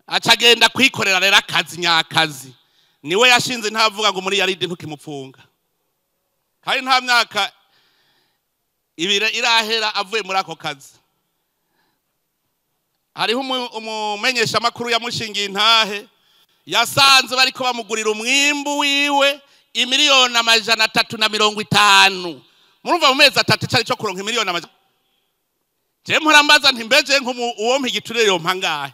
Acagenda kwikorera rero akazi nyakazi. Niwe yashinze ntavuga ngo muri yaride ntukimupfunga. Kandi nta myaka ibiri irahera avuye muri ako kazi. Hariho umumenyesha makuru yamushingiye intahe yasanze bariko bamugurira umwimbu wiwe imiliyoni 350. Murumva mu mezi atatu cari cyo kuronka imiliyoni amajana. Je mpora mbaza nti mbeje uwo mpigiturire yompa ngahe?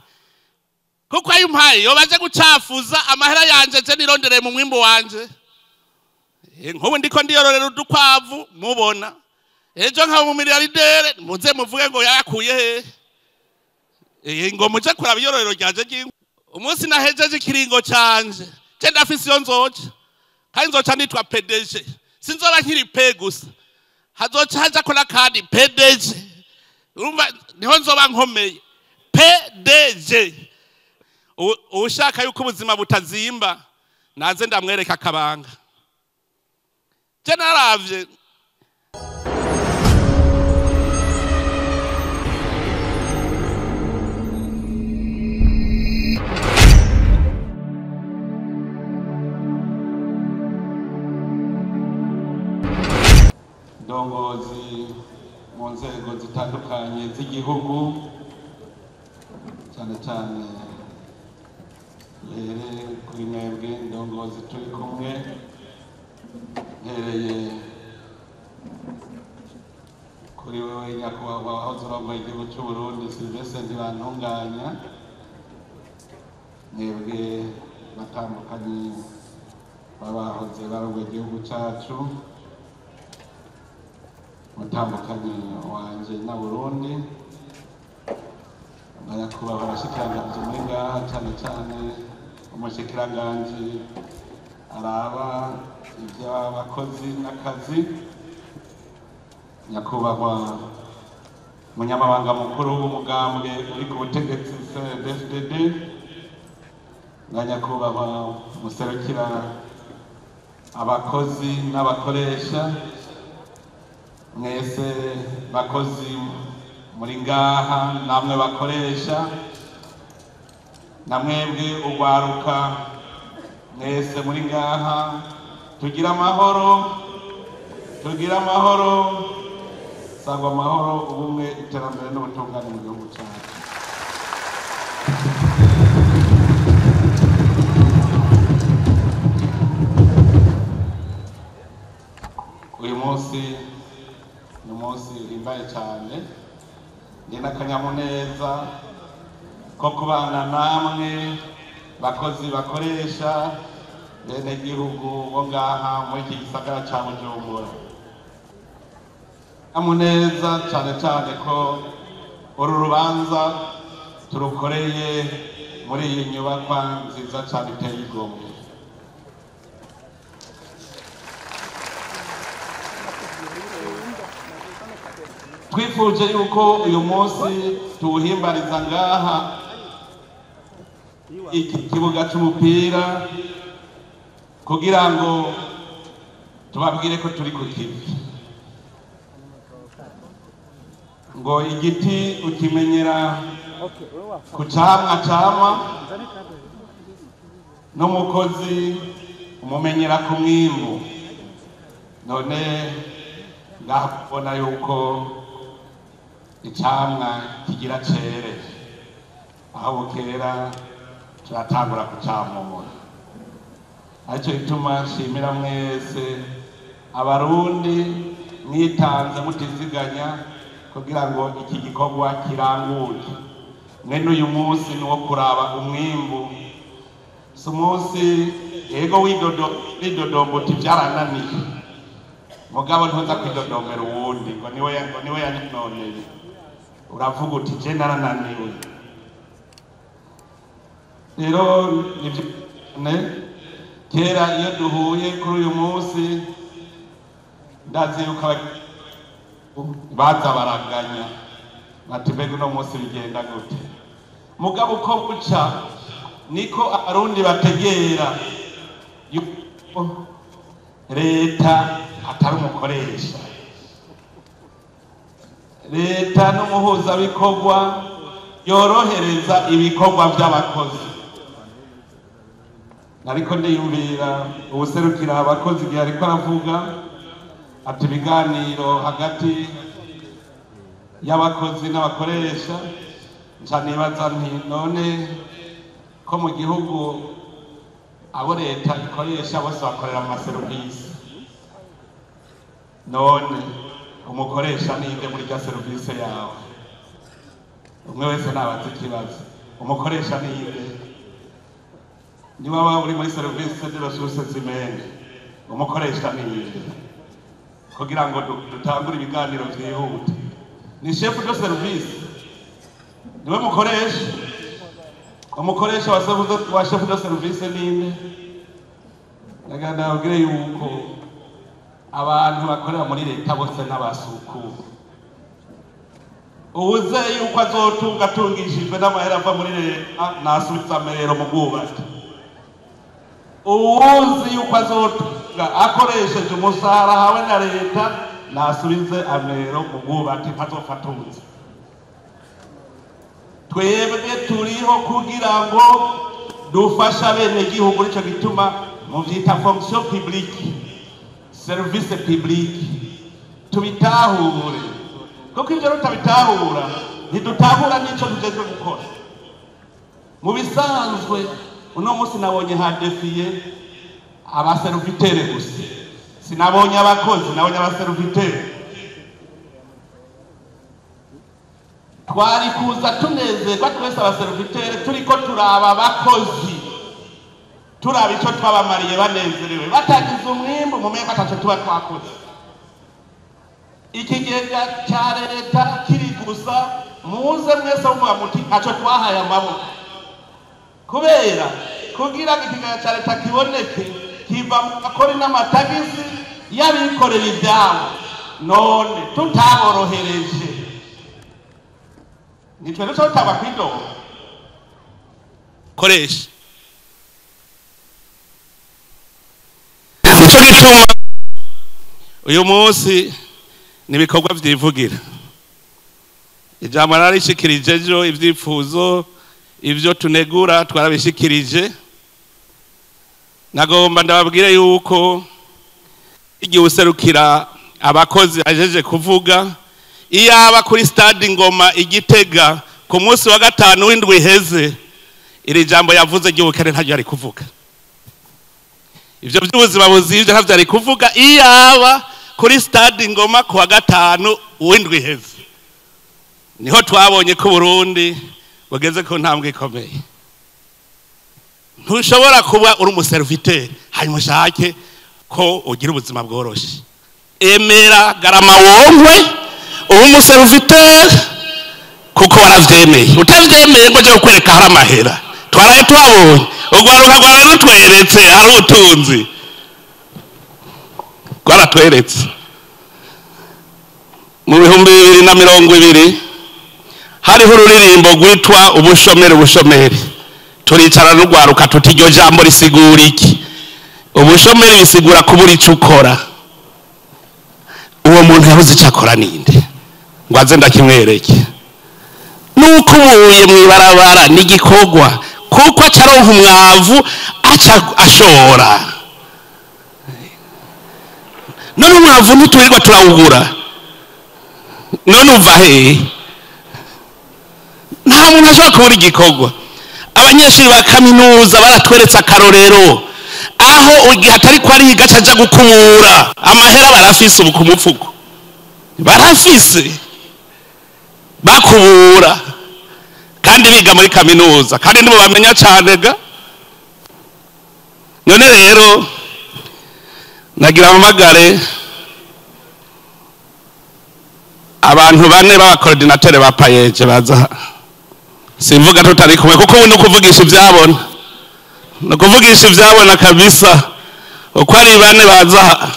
Kuko ayo mpaye yobaje gucafuza amahera yanje je nirondereye mu mwimbu wanje. Nkubu ndiko ndiyororera udukwavu mubona. Ejo nka mu miliyardere muze muvuge ngo yakuye he? Ngo muje kuraba iyororero ryanje ry'inka. Umunsi nahejeje ikiringo canje, je ndafise iyo nzoca. Kandi nzoca nitwa PDG. Sinzoba nkiri P gusa. Hazoca haja ko nakandi PDG. Urumva niho nzoba nkomeye. PDG. Ushaka yuko ubuzima butazimba naze ndamwereka akabanga. Je naravye ndongozi mu nzego zitandukanye z'igihugu, cyane cyane rere kuri mwebwe ndongozi turi kumwe, mpereye kuri wewe nyakubahwa wahoze urongoye igihugu cy'u Burundi Sylvestre Ntibantunganya, mwebwe batandukanye babahoze barongoye igihugu cyacu, mutandukanye wanje na Burundi, nyakubahwa abashikiranganji muri ngaha, cyane cyane umushikiranganji araba iby'abakozi n'akazi, nyakubahwa munyamabanga mukuru w'umugambwe uri ku butegetsi CNDD-FDD, na nyakubahwa muserukira abakozi n'abakoresha, mwese bakozi muri ngaha namwe bakoresha, namwebwe ugwaruka mwese muri ngaha, tugira amahoro, tugira amahoro, sangwa amahoro, ubumwe, iterambere n'ubutungane mu gihugu cyacu. Uyu munsi ni umunsi uhimbaye cyane, ndi n'akanyamuneza ko kubana namwe bakozi bakoresha bene gihugu bo ngaha muri iki gisagara ca Bujumbura. Amuneza cyane cyane ko uru rubanza turukoreye muri iyi nyubakwa nziza cyane iteye igomwe. Twifuje yuko uyu munsi tuwuhimbariza ngaha iki kibuga c'umupira kugira ngo tubabwire ko turi ku kivi. Ngo igiti ukimenyera ku camwa camwa, n'umukozi umumenyera ku mwimbu. None ngaha kubona yuko icamwa kigira cere, aho bukera turatangura kucamura. Aricyo gituma nshimira mwese abarundi mwitanze mutiziganya kugira ngo iki gikorwa kiranguke. Mwene uyu munsi ni uwo kuraba umwimbu, si umunsi ego widodomba uti byarananiye, mugabo ntuza kwidodombera uwundi ngo niwe yanoneye. Uravuga uti je narananiwe. Rero nivyo kera iyo duhuye kuri uyu munsi ndazi yuko baza baraganya bati mbega uno munsi bigenda gute? Mugabo uko buca niko abarundi bategera yuko leta atari umukoresha, leta n'umuhuzabikorwa yorohereza ibikorwa by'abakozi. Ariko ndiyumvira ubuserukira abakozi igihe ariko aravuga ati ibiganiro hagati y'abakozi n'abakoresha, nca nibaza nti none ko mu gihugu abo leta ikoresha bose bakorera mu maserivisi, none umukoresha ninde muri rya serivisi yawe? Umwe wese nabaza ikibazo, umukoresha ninde? Niba waba uri muri serivisi de ressources humaines, umukoresha ninde? Kugira ngo dutangure ibiganiro vyihuta, ni chef de service niwe mukoresha. Umukoresha wa chef de service ninde? Naganda abwire yuko abantu bakorera muri leta bose n'abasuku. Uwuze yuko azotunga atungishijwe n'amahera ava muri leta nasubiza amerero mu bwubatsi. Uwuzi yuko azotunga akoresheje umusahara hawe na leta nasubize amerero mu bwubatsi, ntazofatunze. Twebwe turiho kugira ngo dufashe abenegihugu, nico gituma muvyita fonction publique, service publique. Tubitahure, kuko ivyo tutabitahura ntidutahura n'ico tujejwe gukora. Mu bisanzwe uno munsi nabonye hadefiye abaservitere gusa, sinabonye abakozi, nabonye abaservitere. Twari kuza tunezerwa twese abaservitere turiko turaba abakozi, turaba ico twabamariye banezerewe, batagize umwimbu mumenye ko ataco tuba twakoze. Ikigega ca leta kiri gusa, muze mwese muvuga muti ntaco twahaye amaboko. Kubera kugira ngo ikigega ca leta kiboneke kiva mu makori n'amatagisi y'abikorera ivyabo, none tutaborohereje nitwe duca tutaba kwidoga. Koresha nico gituma uyu munsi nibikorwa vyivugira. Ijambo narishikirije ejo, ivyifuzo ivyo tunegura twarabishikirije. Nagomba ndababwire yuko igihe userukira abakozi ajeje kuvuga, iyaba kuri stade Ngoma igitega ku munsi wa gatanu w'indwi iheze, iri jambo yavuze ry'ubukene ntaryo yari kuvuga. Ivyo by'ubuzima buzivye ntavyo yari kuvuga iyaba kuri stade Ngoma ku wa gatanu w'indwi iheze. Niho twabonye ko Burundi bugeze ku ntambwe ikomeye. Ntushobora kuba uri umuserviteur hanyuma ushake ko ugira ubuzima bworoshe. Emera garama wonkwe ubu umuserviteur kuko waravyemeye. Utavyemeye ngo je kukwereka hari amahera. Twaraye twabonye urwaruka rwaraye rutweretse hari ubutunzi, rwaratweretse. Mu 2020 hariho ururirimbo rwitwa ubushomeri ubushomeri. Turicara n'urwaruka tuti iryo jambo risigura iki? Ubushomeri bisigura kubura ico ukora. Uwo muntu yabuze ico akora ninde? Ngo aze ndakimwereke. Nuko ubuye mw'ibarabara n'igikorwa, kuko acaronka umwavu aca ashora. None umwavu ntiturirwa turawugura, none uva hehe? Nta muntu ashobora kubura igikorwa. Abanyeshuri ba kaminuza baratweretse akarorero aho igihe atari ko ariga aca gukubura amahera barafise ubu ku mufuko, barafise bakubura kandi biga muri kaminuza, kandi nibo bamenya cane ga. None rero nagira amagare abantu bane baba coordinateur ba payeje baza. Simvuga tutari kumwe kuko ubu nukuvugisha ivyabona, nukuvugisha ivyabona kabisa. Uko ari bane baza.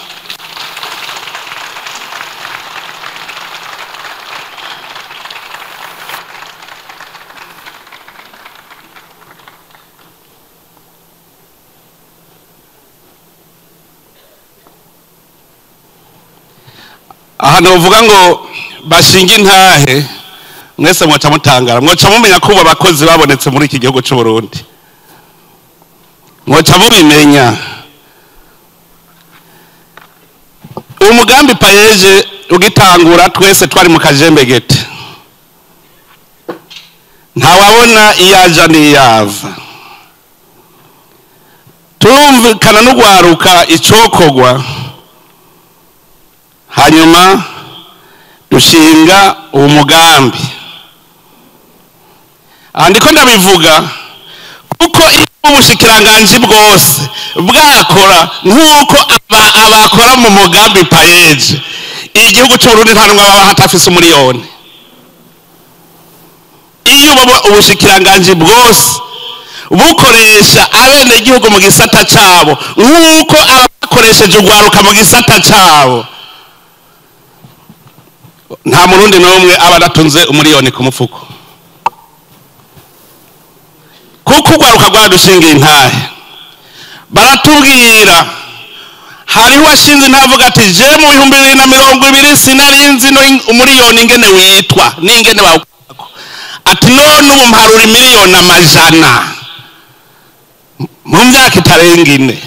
Aha novuga ngo bashinga intahe Mwese mwoca mutangara, mwoca mumenya ko ubu abakozi babonetse muri iki gihugu c'u Burundi, mwoca mubimenya. Umugambi PAEEJ ugitangura twese twari mu kajembegete, ntawabona iyaja n'iyava. Turumvikana n'ugwaruka icokogwa, hanyuma dushinga uwo mugambi. Aha ndiko ndabivuga kuko iyo ubushikiranganji bwose bwakora nk'uko abakora mu mugambi PAEEJ, igihugu c'u Burundi nta n'umwe aba hatafise umuriyoni. Iyo ubushikiranganji bwose bukoresha abenegihugu mu gisata cabo nk'uko abakoresheje ugwaruka mu gisata cabo, nta murundi n'umwe aba adatunze umuriyoni ku mufuko, kuko ugwaruka rwadushingiye intahe. Baratubwira hariho uwashinze intahe ati je mu 2020 sinarinzi no umuriyoni ingene witwa n'ingene bawukorako, ati none ubu mparura imiliyoni amajana mu myaka itarenga ine.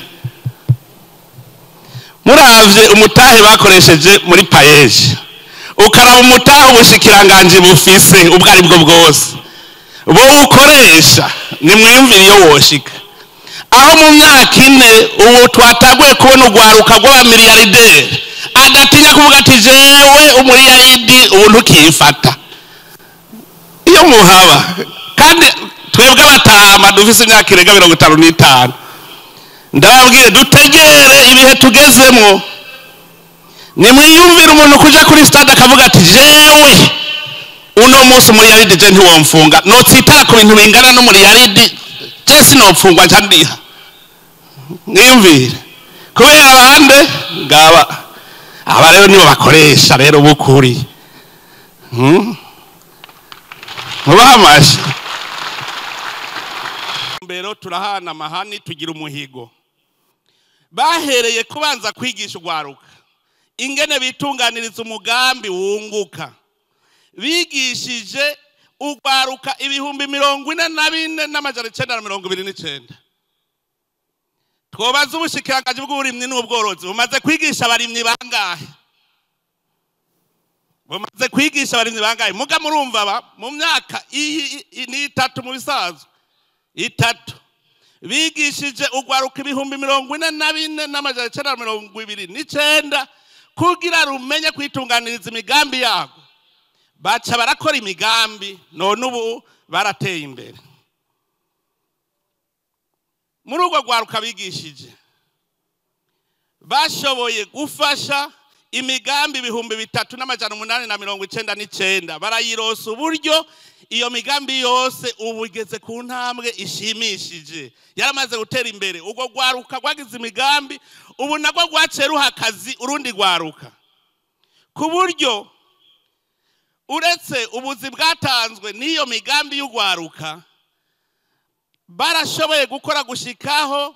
Muravye umutahe bakoresheje muri PAEEJ, ukaraba umutahe ubushikiranganji bufise ubwo ari bwo bwose bo ukoresha, nimwiyumvire iyo woshika aho mu myaka ine ubu twataguye kubona ugwaruka rw'abamiliyarderi adatinya kuvuga ati jewe umuriyaridi ubu ntukifata iyo muhaba. Kandi twebwe abatama dufise imyaka irenga 55, ndababwiye dutegere ibihe tugezemwo. Nimwiyumvire umuntu kuja kuri stade akavuga ati jewe uno munsi umuriyaridi je ntiwomfunga, notsitara ku bintu bingana n'umuriyaridi, je sinopfungwa nca ndiha. Mwiyumvire kubera abande ngaba aba rero nibo bakoresha rero bukuri. Mubaha amashi. Mbero turahana amahani tugira umuhigo. Bahereye kubanza kwigisha ugwaruka ingene bitunganiriza umugambi wunguka. Bigishije ugwaruka 44,929. Twobaza ubushikiranganji bw'uburimyi n'ubworozi bumaze kwigisha abarimyi bangahe? Bumaze kwigisha abarimyi bangahe? Muga murumva ba mu myaka iyi ni itatu mu bisanzwe itatu bigishije ugwaruka 44,929 kugira rumenye kwitunganiriza imigambi yabo. Baca barakora imigambi none ubu barateye imbere. Muri urwo rwaruka bigishije bashoboye gufasha imigambi 3899, barayirosa uburyo iyo migambi yose ubu igeze ku ntambwe ishimishije, yaramaze gutera imbere. Urwo rwaruka rwagize imigambi ubu nagwo rwaciye ruha akazi urundi rwaruka, ku buryo uretse ubuzi bwatanzwe n'iyo migambi y'ugwaruka barashoboye gukora gushikaho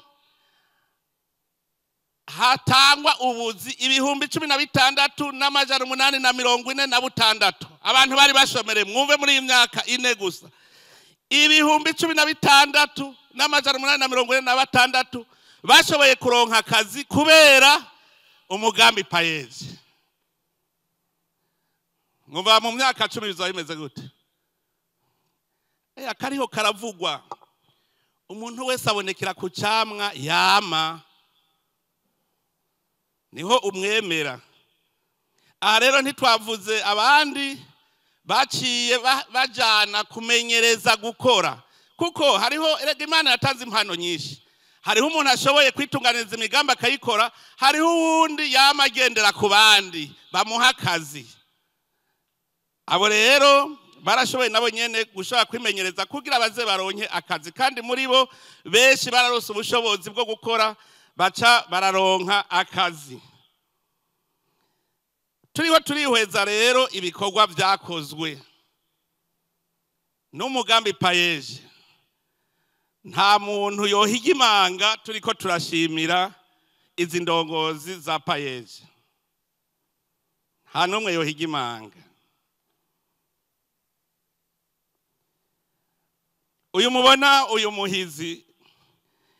hatangwa ubuzi 16,846. Abantu bari bashomere mwumve muri iyi myaka ine gusa 16,846 bashoboye kuronka akazi kubera umugambi PAEEJ. Mwumva mu myaka 10 bizaba bimeze gute? Akariho karavugwa. Umuntu wese abonekera ku camwa yama, niho umwemera. Aha rero ntitwavuze abandi baciye bajana kumenyereza gukora, kuko hariho erega Imana yatanze impano nyinshi. Hariho umuntu ashoboye kwitunganiriza imigambi akayikora, hariho uwundi yama agendera ku bandi bamuha akazi. Abo rero barashoboye nabo nyene gushobora kwimenyereza kugira baze baronke akazi, kandi muri bo benshi bararose ubushobozi bwo gukora baca bararonka akazi. Turiho turihweza rero ibikorwa vyakozwe n'umugambi PAEEJ. Nta muntu yohiga imanga, turiko turashimira izi ndongozi za PAEEJ. Nta n'umwe yohiga imanga. Uyu mubona, uyu muhizi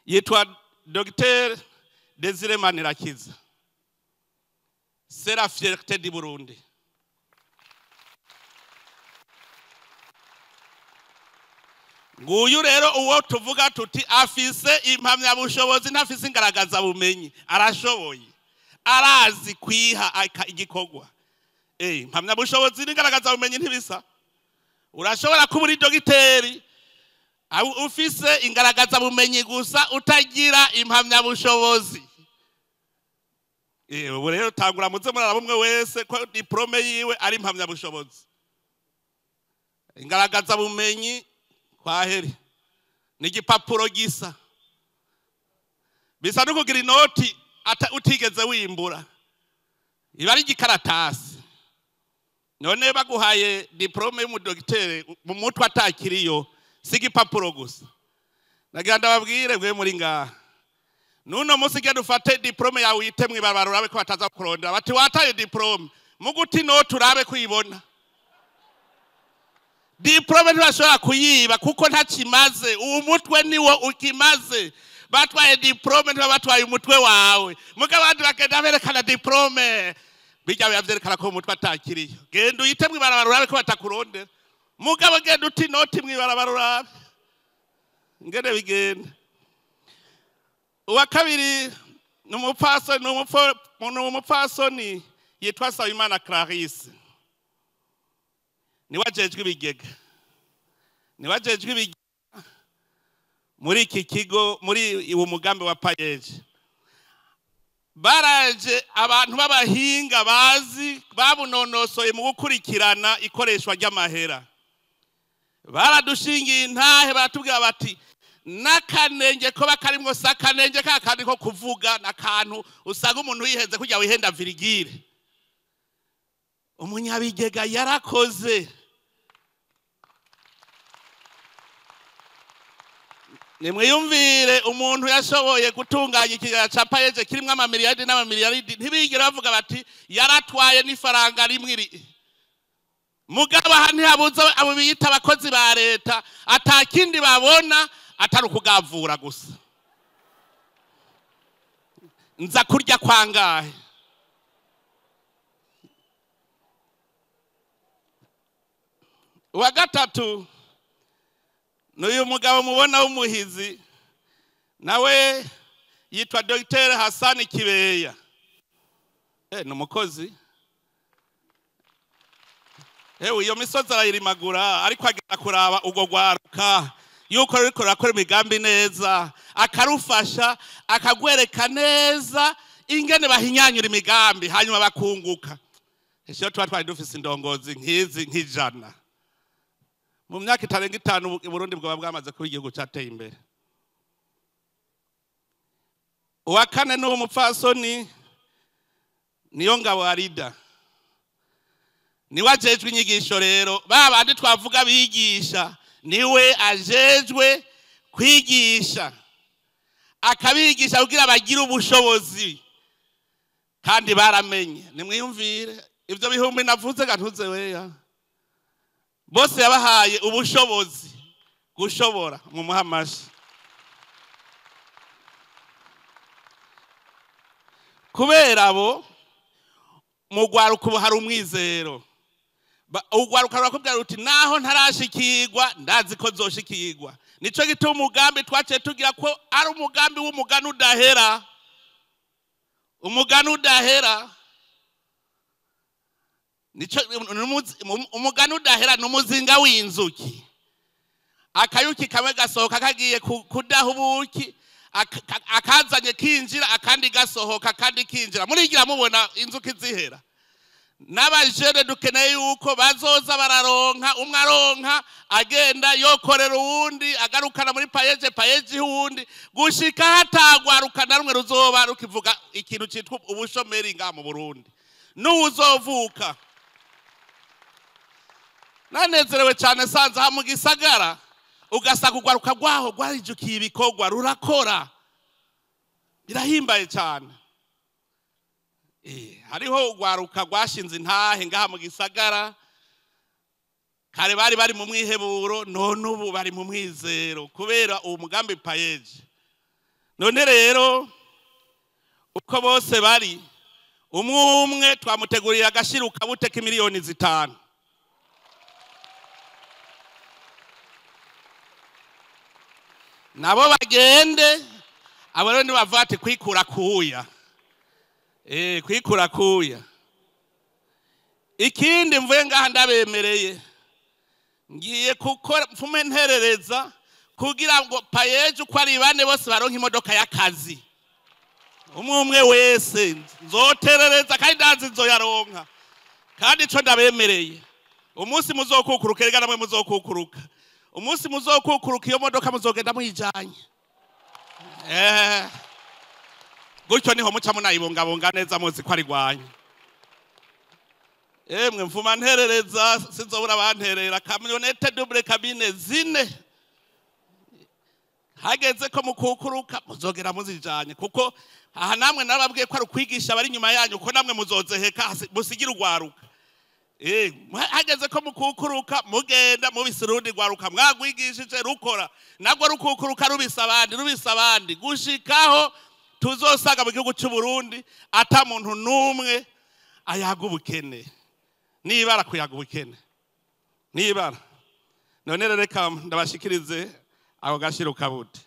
yitwa Dr Desire Manirakiza, c'est la fierté du Burundi. Nguyu rero uwo tuvuga tuti afise impamyabushobozi, ntafise ingaragaza bumenyi, arashoboye, arazi kwiha igikorwa. Impamyabushobozi n'ingaragaza bumenyi ntibisa. Urashobora kuba uri dogiteri ufise ingaragaza bumenyi gusa, utagira impamyabushobozi. Ubu rero tangura muze muraraba umwe wese ko diplome yiwe ari impamyabushobozi. Ingaragaza bumenyi kwaheri ni igipapuro gisa, bisa no kugira inoti utigeze wimbura, iba ari igikaratasi. None baguhaye diplome y'umudogiteri mu mutwe atakiriyo, si igipapuro gusa. Nagira ndababwire mwe muri ngaha, nuno munsi genda ufate diplome yawe uyite mw'ibarabara, urabe ko bataza kurondera bati wataye diplome, muguti inoti urabe kuyibona. Diplome ntibashobora kuyiba kuko ntakimaze, uwo mutwe niwo ukimaze. Batwaye diplome ntiba batwaye umutwe wawe. Mugabo abandi bagenda berekana diplome, bijya bivyerekana ko umutwe atakiriyo. Genda uyite mw'ibarabara urabe ko batakurondera. Mugabo genda uti inoti mw'ibarabara urabe ngene bigenda. Uwa kabiri ni umupfasoni yitwa Nsabimana Clarisse, niwe ajejwe ibigega, niwe ajejwe ibigega muri iki kigo, muri uwo mugambi wa PAEEJ. Baraje abantu b'abahinga bazi babunonosoye mu gukurikirana ikoreshwa ry'amahera, baradushingiye intahe, baratubwira bati n'akanenge ko bakarimwo si akanenge ka kandi ko kuvuga, n'akantu usanga umuntu yihenze kugira wihenda virigire. Umunyabigega yarakoze. Nimwiyumvire umuntu yashoboye gutunganya ikigega ca PAEEJ kirimwo amamiliyaridi n'amamiliyaridi, ntibigera bavuga bati yaratwaye n'ifaranga rimwe iri. Mugabo aha ntihabuze abo biyita abakozi ba leta atakindi babona atari ukugavura gusa. Nza kurya kwangahe? Uwa gatatu n'uyu mugabo mubona w'umuhizi, nawe yitwa Dr Hassan Kibeya. Ni umukozi. Iyo misozi arayirimagura, ariko agenda kuraba ubwo rwaruka yuko ruriko rurakora imigambi neza, akarufasha, akagwereka neza ingene bahinyanyura imigambi hanyuma bakunguka. Ese tuba twari dufise indongozi nk'izi nk'ijana, mu myaka itarenga 5 Burundi bwaba bwamaze kuba igihugu cateye imbere. Uwa kane n'uwo mupfasoni niyo ngabo Arida, niwe ajejwe inyigisho. Rero ba bandi twavuga bigisha, niwe ajejwe kwigisha, akabigisha kugira bagire ubushobozi, kandi baramenye. Nimwiyumvire ivyo bihumbi navuze gantuze weya, bose yabahaye ubushobozi gushobora mu muhamashi. Kubera abo mu rwaruka ubu hari umwizero. Urwaruka rurakubwira ruti naho ntarashikirwa ndazi ko nzoshikirwa. Nico gituma umugambi twaciye tugira ko ari umugambi w'umugani udahera. Umugani udahera. Nico umugani udahera n'umuzinga w'inzuki. Akayuki kamwe gasohoka kagiye kudaha ubuki, akazanye kinjira, akandi gasohoka, akandi kinjira. Murigira mubona inzuki zihera. N'abajene dukeneye yuko bazoza bararonka, umwe aronka agenda yokorera uwundi, agarukana muri PAEEJ, PAEEJ uwundi, gushika hatagwarukana rumwe ruzoba rukivuga ikintu citwa ubushomeri ngaha mu Burundi. N'uwuzovuka. Nanezerewe cyane sanze aha mu gisagara, ugasanga urwaruka rwaho rwarijukiye ibikorwa, rurakora, birahimbaye cyane. Hariho urwaruka rwashinze intahe ngaha mu gisagara, Kare bari bari mu mwiheburo, none ubu bari mu mwizero kubera uwo mugambi PAEEJ. None rero uko bose bari umwe umwe twamuteguriye agashiruka bute k'imiliyoni 5. Nabo bagende abo rero nibavuga ati kwikura kuya. Kwikura kuya. Ikindi mvuye ngaha ndabemereye, ngiye gukora mfume nterereza kugira ngo PAEEJ uko ari bane bose baronke imodoka y'akazi. Umwe umwe wese nzoterereza kandi ndazi nzoyaronka. Kandi ico ndabemereye, umunsi muzokukuruka, erega namwe muzokukuruka. Umunsi muzokukuruka iyo modoka muzogenda muyijanye. Gutyo niho muca munayibungabunga neza muzi ko ari rwanyu. Emwe mfuma nterereza sinzobura banterera kamyonete double cabine 4. Hageze ko mukukuruka muzogera muzijanye, kuko aha namwe narababwiye ko ari ukwigisha abari inyuma yanyu, ko namwe muzozeheka musigira urwaruka. Hageze ko mukukuruka mugenda mubisirundi rwaruka mwagwigishije rukora nagwo rukukuruka rubisa abandi rubisa abandi gushikaho tuzosaga mu gihugu cy'u Burundi ata muntu numwe ayaga ubukene. Nibara kuyaga ubukene nibara. None reka ndabashikirize ako gashiruka bute.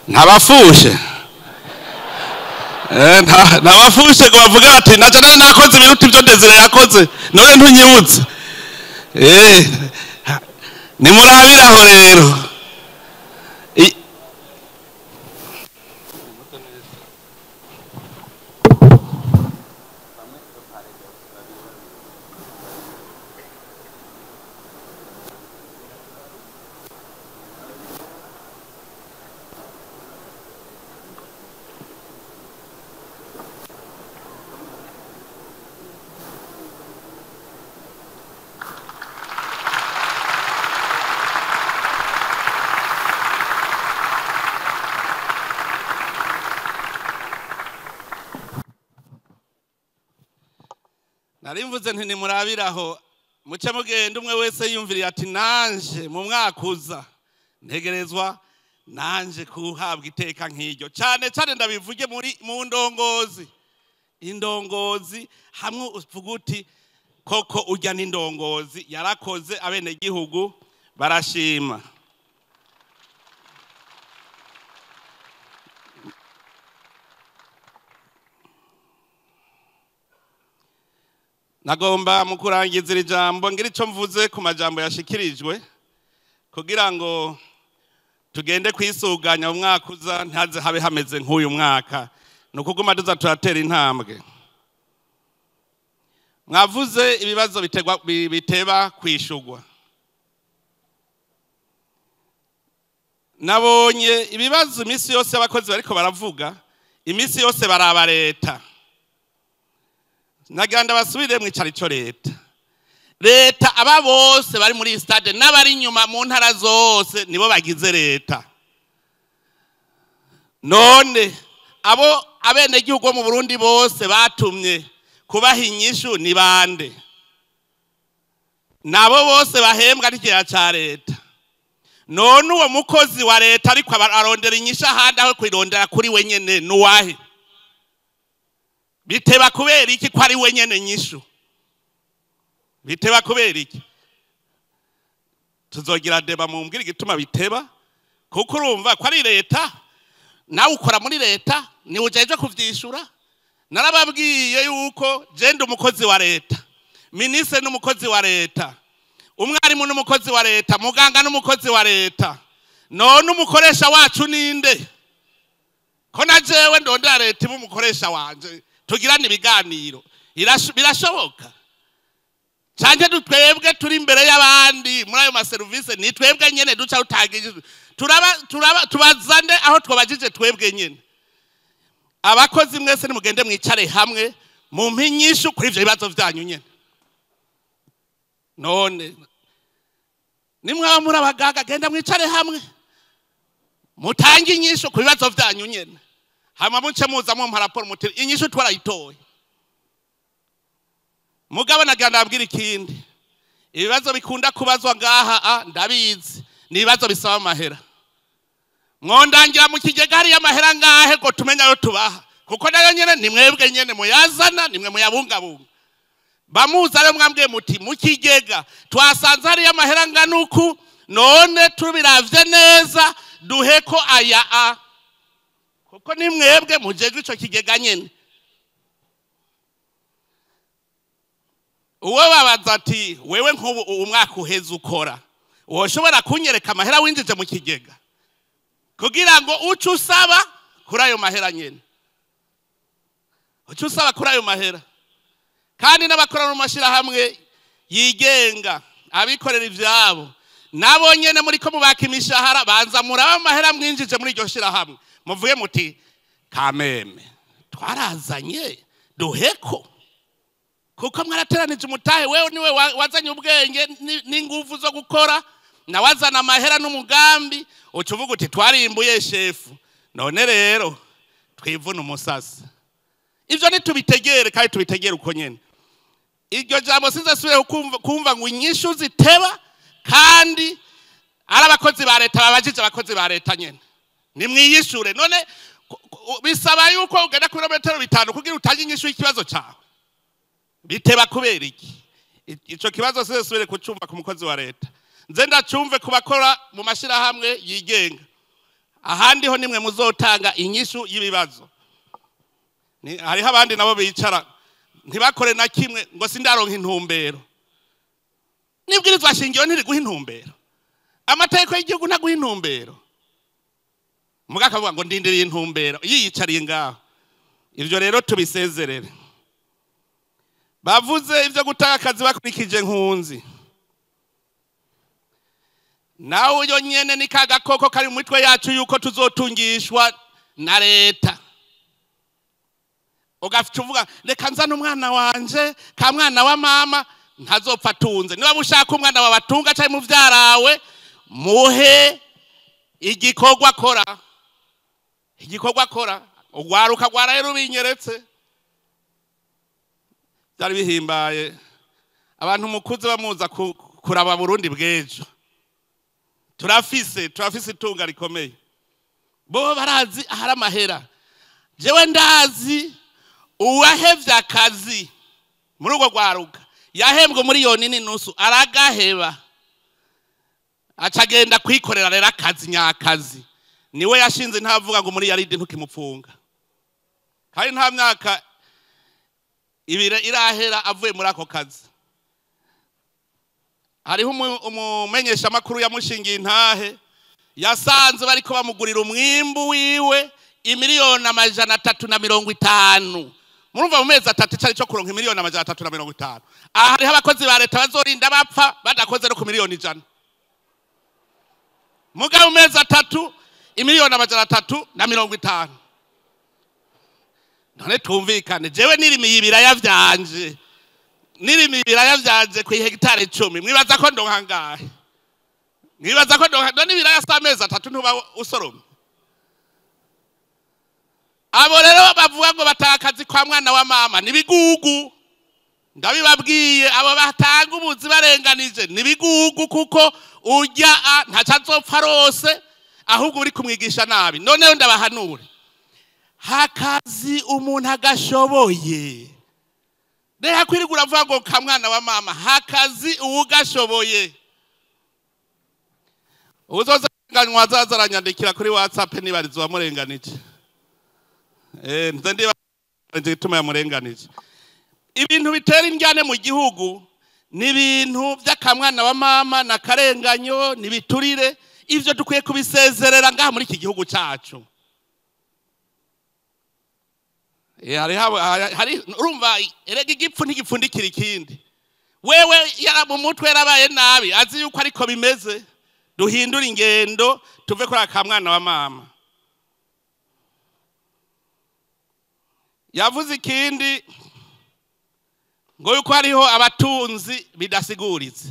Ntabafushe. Ntabafushe ngo bavuge bati naje nari nakoze ibiruta ibyo Desire yakoze none ntunyibutse. Nimurabiraho rero. Narimvuze nti nimurabiraho muce mugenda umwe wese yumviriye ati nanje mu mwaka uza ntegerezwa nanje kuhabwa iteka nk'iryo. Cyane cyane ndabivuge muri mu ndongozi, indongozi hamwe uvuga uti koko urya n'indongozi yarakoze abenegihugu barashima. Nagomba mu kurangiza iri jambo ngira ico mvuze ku majambo yashikirijwe kugira ngo tugende kwisuganya umwaka uza ntaze habe hameze nk'uyu mwaka, nukuguma tuza turatera intambwe. Mwavuze ibibazo biteba kwishugwa. Nabonye ibibazo imisi yose abakozi bariko baravuga, imisi yose baraba leta. Naganda basubire mwicari cyo leta. Leta aba bose bari muri stade n'abari inyuma mu ntara zose nibo bagize leta. None abo abene gihugu mu Burundi bose batumye kubaha inyishu ni bande? Nabo bose bahembwa n'ikigega ca leta. None uwo mukozi wa leta ariko arondera inyishu ahandi aho kwirondera kuri we nyene nuwahe? Biteba kubera iki ko ari we nyene nyishu? Biteba kubera iki? Tuzogira deba mumbwira igituma biteba, kuko urumva ko ari leta, nawe ukora muri leta, ni ujeje kuvyishura. Narababwiye yuko je ndi umukozi wa leta, ministre n'umukozi wa leta, umwarimu n'umukozi wa leta, muganga n'umukozi wa leta. None umukoresha wacu ninde? Ko na jewe ndondera leta ibe umukoresha wanje, tugirane ibiganiro. Birashoboka? Canke dutwebwe turi imbere y'abandi muri ayo maserivisi, ni twebwe nyene duca rutangije. Turaba tubazane aho twabajije twebwe nyene. Abakozi mwese nimugende mwicare hamwe mumpe inyishu kuri ivyo bibazo vyanyu nyene. None nimwaba muri abagaga, genda mwicare hamwe mutange inyishu ku bibazo vyanyu nyene, hama muce muza mumpa raporo muti inyishu twarayitoye. Mugabo nagira ndabwira ikindi, ibibazo bikunda kubazwa ngaha ndabizi, ni ibibazo bisaba amahera. Mwondangira mu kigega hariya amahera ngahe ngo tumenye ayo tubaha, kuko nayo nyene ni mwebwe nyene muyazana, nimwe muyabungabunga. Bamuza rero mwambwiye muti mu kigega twasanze hariya amahera ngana uku, none tubiravye neza duheko aya a, kuko ni mwebwe mujejwe ico kigega nyene. Uwo babaza ati wewe nk'ubu umwaka uheze ukora, woshobora kunyereka amahera winjije mu kigega kugira ngo uce usaba kuri ayo mahera nyene, uce usaba kuri ayo mahera. Kandi n'abakora mu mashirahamwe yigenga, abikorera ivyabo, nabo nyene muriko mubaka imishahara, banza muraba amahera mwinjije muri iryo shirahamwe, muvuge muti kameme twarazanye duheko, kuko mwarateranije umutahe. Wewe niwe wazanye ubwenge n'inguvu zo gukora, nawazana amahera n'umugambi, uca uvuga uti twarimbuye shefu, none rero twivuna umusasi. Ivyo nitubitegere, kandi tubitegere uko nyene. Iryo jambo sinzasubire kumva ngo inyishu ziteba, kandi ari abakozi ba leta babajije abakozi ba leta nyene. Nimwiyishure. None bisaba yuko ugenda ku birometero 5 kugira utange inyishu y'ikibazo cawe. Biteba kubera iki? Ico kibazo sinzasubire kucumva ku mukozi wa leta, nze ndacumve ku bakora mu mashirahamwe yigenga. Ahandi ho nimwe muzotanga inyishu y'ibibazo. Hariho abandi nabo bicara ntibakore na kimwe ngo sindaronka intumbero. Nibwirizwa shingiro ntiriguha intumbero, amategeko y'igihugu ntaguha intumbero. Mugaka akavuga ngo ndindiriye intumbero, yiyicariye ngaho. Ivyo rero tubisezerere. Bavuze ivyo gutanga akazi bakurikije nkunzi, nawe uyo nyene ni kagakoko kari mu mitwe yacu yuko tuzotungishwa na leta. Ugafite uvuga reka nzane umwana wanje, ka mwana wa mama ntazopfa atunze. Niba ushaka umwana wawe atunga cyangwa muvyarawe, muhe igikorwa akora, igikorwa akora. Ugwaruka gwaraye rubinyeretse, byari bihimbaye. Abantu mukuze bamuza kuraba Burundi bw'ejo. Turafise itunga rikomeye. Bo barazi ahari amahera. Jewe ndazi uwahevye akazi muri urwo rwaruka yahembwe 1.5 miliyoni aragaheba, acagenda kwikorera rero akazi nyakazi. Niwe yashinze ntavuga ngo muri yaride ntukimupfunga, kandi nta myaka ibiri irahera avuye muri ako kazi. Hariho umumenyesha makuru yamushingiye intahe, yasanze bariko bamugurira umwimbu wiwe 350 miliyoni. Murumva mu mezi 3 cari cyo kuronka 350 miliyoni. Aha hariho abakozi ba leta bazorinda bapfa badakoze no ku 100 miliyoni. Mugabo mu mezi 3 350 miliyoni. None tumvikane, jewe nirimiye ibiraya vyanje, nirimiye ibiraya vyanje ku hegitari 10, mwibaza ko ndonka ngahe? Mwibaza ko ndonka? None ibiraya sa amezi 3 ntuba usoroma? Abo rero bavuga ngo batanga akazi kwa mwana wa mama nibigugu, ndabibabwiye. Abo batanga ubuzi barenganije nibigugu, kuko Ujya ntaco azopfa rose, ahubwo uri kumwigisha nabi. Noneho ndabahanure, hakazi umuntu agashoboye. Reka kwirigura avuga ngo kamwana wa mama, hakazi uwugashoboye. Uzoza nganywa azaza aranyandikira kuri WhatsApp nibarizo wamurenganije. Nze ndiba igituma yamurenganije. Ibintu bitera indyane mu gihugu ni ibintu by'akamwana wa mama na karenganyo, ni biturire. Ivyo dukwiye kubisezerera ngaha muri iki gihugu cacu. Hari urumva erega igipfu ntigipfundikira ikindi. Wewe yara mu mutwe yarabaye nabi, azi yuko ariko bimeze. Duhindura ingendo tuve kuri akamwana wa mama. Yavuze ikindi ngo yuko hariho abatunzi bidasiguritse.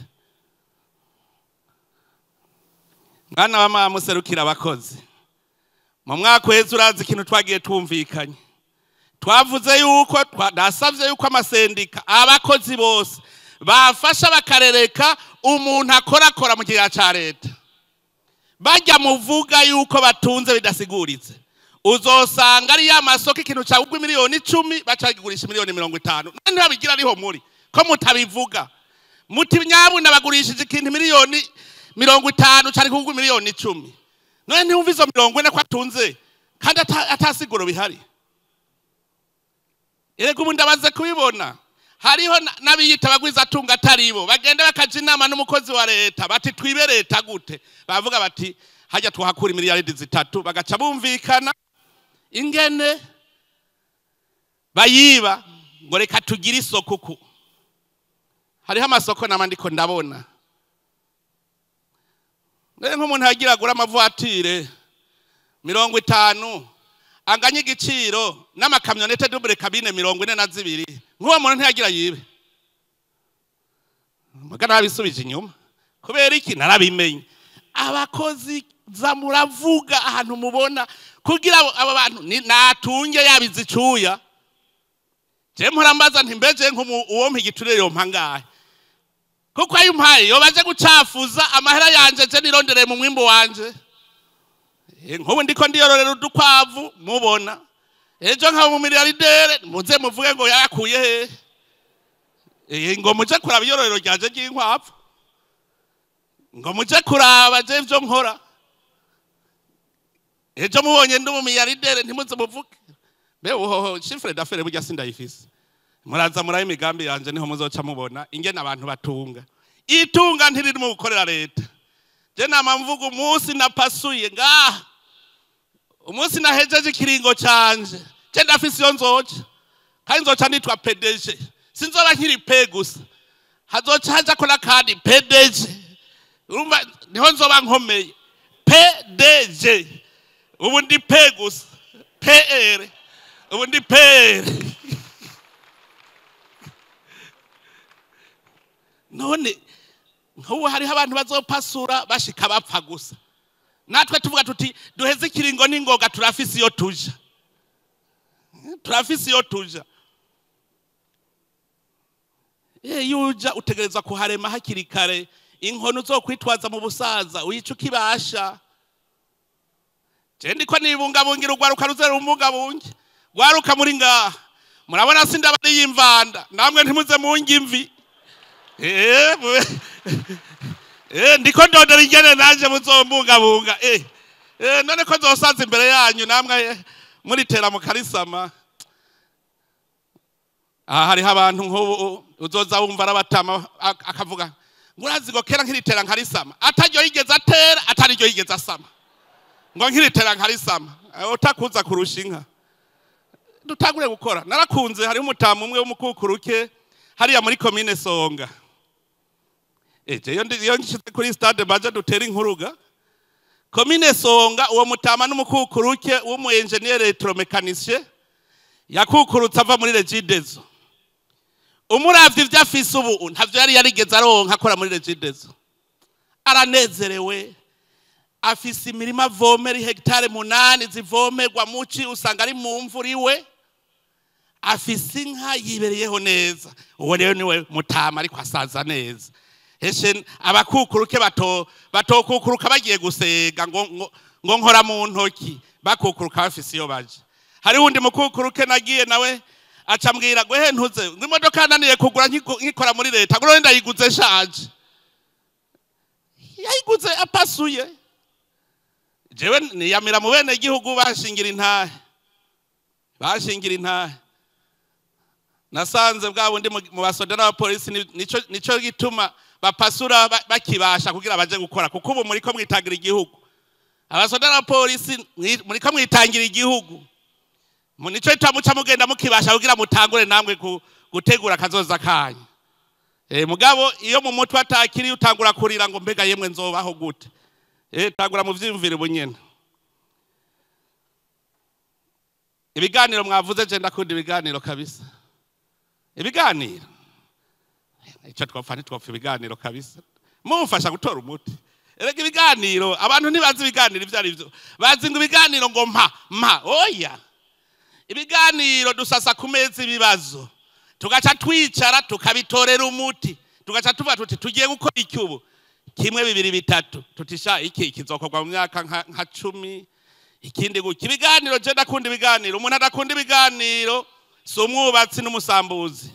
Mwana wa mama muserukira abakozi. Mu mwaka uheze urazi ikintu twagiye tumvikanye. Twavuze yuko nasavye yuko amasendika abakozi bose bafasha bakarereka umuntu akorakora mu kigega ca leta. Bajya muvuga yuko batunze bidasiguritse. Uzosanga ari ya masoko ikintu cagugwa miliyoni 10 bacagigurisha miliyoni 50. None babigira ariho muri ko mutabivuga. Muti nyabu nabagurishije ikintu miliyoni 50 cari kugwa miliyoni 10. None ntiwumva izo 40 ko atunze kandi atasiguro bihari. Erega ubu ndabaze kubibona. Hariho n'abiyita bagwiza atunga ataribo bagenda bakaja inama n'umukozi wa leta bati twibe leta gute, bavuga bati hajya tuhakura miliyaridi 3, bagaca bumvikana ingene bayiba ngo reka tugire isoko ku. Hariho amasoko n'amandiko ndabona. Rero nk'umuntu yagira agura amavuatire 50 anganye igiciro n'amakamyonete double cabine 42, nk'uwo muntu ntiyagira yibe. Muga nabisubije inyuma kubera iki? Narabimenye. Abakozi za muravuga ahantu mubona kugira aba bantu natunge yabizicuya. Je mpora nti mbeje uwo mpigiturire yo mpangahe, kuko ayo mpaye yo baje gucafuza amahera yanje je nirondereye mu mwimbo wanje. Nkubu ndiko ndiyororera udukwavu mubona, ejo nkaba mu miliyardere muze muvuge ngo yarakuye he. Ngo muje kuraba iyororero ryanje ry'inkwavu, ngo muje kuraba je ivyo nkora. Ejo mubonye ndi mu miliyardere ntimuze muvuge mbe uhoho chiffre d'affaires burya sindayifise. Muraza muraye imigambi yanje niho muzoca mubona ingene abantu batunga. Itunga ntiriri mu gukorera leta. Je nama mvuga umunsi napasuye ngaha, umunsi nahejeje ikiringo canje, je ndafise iyo nzoca, kandi nzoca nitwa PDG. Sinzoba nkiri P gusa, hazoca haja ko nakandi PDG. Urumva niho nzoba nkomeye PDG. Ubu ndi P gusa, PR, ubu ndi PR. None nkubu hariho abantu bazopasura bashika bapfa gusa. Natwe tuvuga tuti duheze ikiringo n'ingoga, turafise iyo tuja. Turafise iyo tuja. Yuja utegerezwa kuharema hakiri kare. Inkono uzokwitwaza mu busaza uyica ukibasha. Je ndiko nibungabungira urwaruka ruzera umbungabunge. Rwaruka muri ngaha. Murabona sindabari yimvanda, namwe ntimuze mungi imvi. Ndiko ndondera ingene nanje muzombungabunga. None ko nzosaza imbere yanyu namwe muritera mu karisama. Aha hariho abantu nk'ubu uzoza wumva arabatama akavuga ngo urazi ngo kera nkiritera nkarisama, ataryo yigeze atera, atariryo yigeze asama, ngo nkiritera nkarisama. Utakuza kurusha inka. Dutangure gukora. Narakunze hariho umutamu umwe w'umukukuruke hariya muri commune Songa. Iyo nshitse kuri stade baje dutera inkuruga. Commune Songa uwo mutama n'umukukuruke w'umu engineer electromécanicien yakukurutse ava muri Regideso. Umuravye ivyo afise ubu ntavyo yari yarigeze aronka akora muri Regideso. Aranezerewe, afise imirima avomera hegitare 8 zivomerwa muci, usanga ari mu mvura iwe. Afise inka yibereyeho neza. Uwo rero niwe mutama ariko asaza neza. Eshe abakukuruke batokukuruka bagiye gusega ngo nkora mu ntoki, bakukuruka bafise iyo baje. Hari wundi mukukuruke nagiye nawe acambwira ngo he ntuze ngo imodoka naniye kugura nkikora muri leta, ngo ndayiguze shaje. Yayiguze apasuye. Jewe niyamira mu bene gihugu bashingira intahe. Bashingira intahe. Nasanze bwa bundi mu basoda n'abapolisi nico gituma bapasura bakibasha kugira baje gukora, kuko ubu muri ko mwitangira igihugu. Abasoda n'abapolisi muri ko mwitangira igihugu. Nico gituma muca mugenda mukibasha kugira mutangure namwe gutegura kazoza kanyu. Mugabo iyo mu mutwe atakiri utangura kurira ngo mbega yemwe nzobaho gute. Tangura mu vyimvire bunyene. Ibiganiro mwavuze je ndakunda ibiganiro kabisa. Ibiganiro. Ico twopfa ntitwopfa ibiganiro kabisa. Mumfasha gutora umuti. Erega ibiganiro abantu ntibazi ibiganiro ivyo ari byo. Bazi ngo ibiganiro ngo mpa oya. Ibiganiro dusasa ku meza ibibazo. Tugaca twicara tukabitorera umuti. Tugaca tuvuga tuti tugiye gukora iki ubu. Kimwe bibiri bitatu tutisha iki kizokorwa mu myaka nka 10 ikindi guki. Ibiganiro je ndakunda ibiganiro. Umuntu adakunda ibiganiro si umwubatsi n'umusambuzi.